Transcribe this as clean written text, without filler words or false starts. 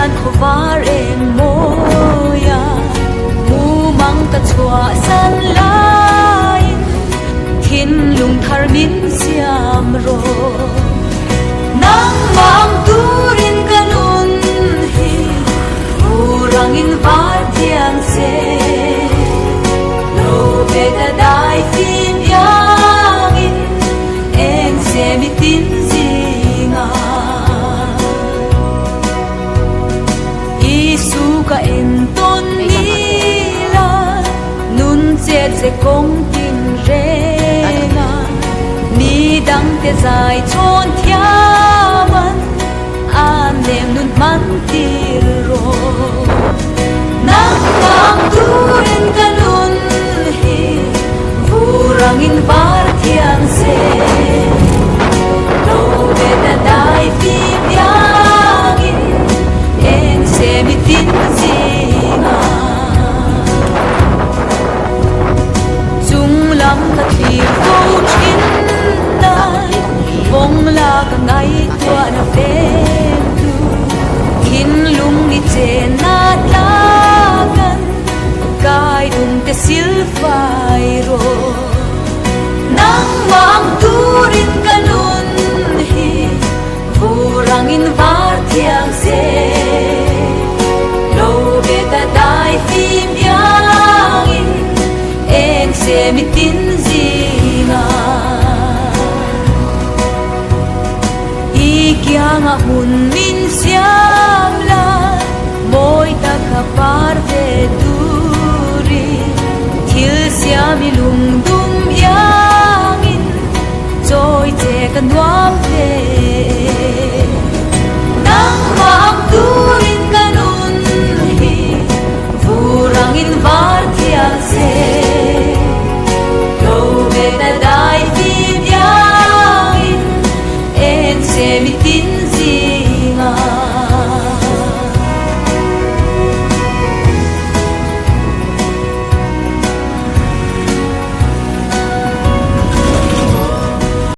hian khawvar eng mawi a, mumang ka chhuahsan laiin thinlung thar min siam rawh. Nangmah ang turin ka nun hi vurangin var thiang se, lo ve ta dai fim iangin eng se mitin zinga. Isu ka en tawn nila nun chet ze kawng tin renga mi dangte zai chhawn thiaman a nem nun hman tir rawh. Nangmah turin ka nun hi vurangin var thiang se, lo ve ta dai fim iangin eng se mitin zinga. Chung lam ka thlir fo thin nai, vawng la ka ngaihtuahna veng tu, thinlung ni chen na tlakan kai dum te sil fai rawh. Nangmah ang turin ka nun hi vurangin var thiang se, lo ve ta dai fim iangin eng se mitin zinga. I kianga hun min siam la, mawi taka par ve turin thil siam i lungdum iangin chawi che ka nuam.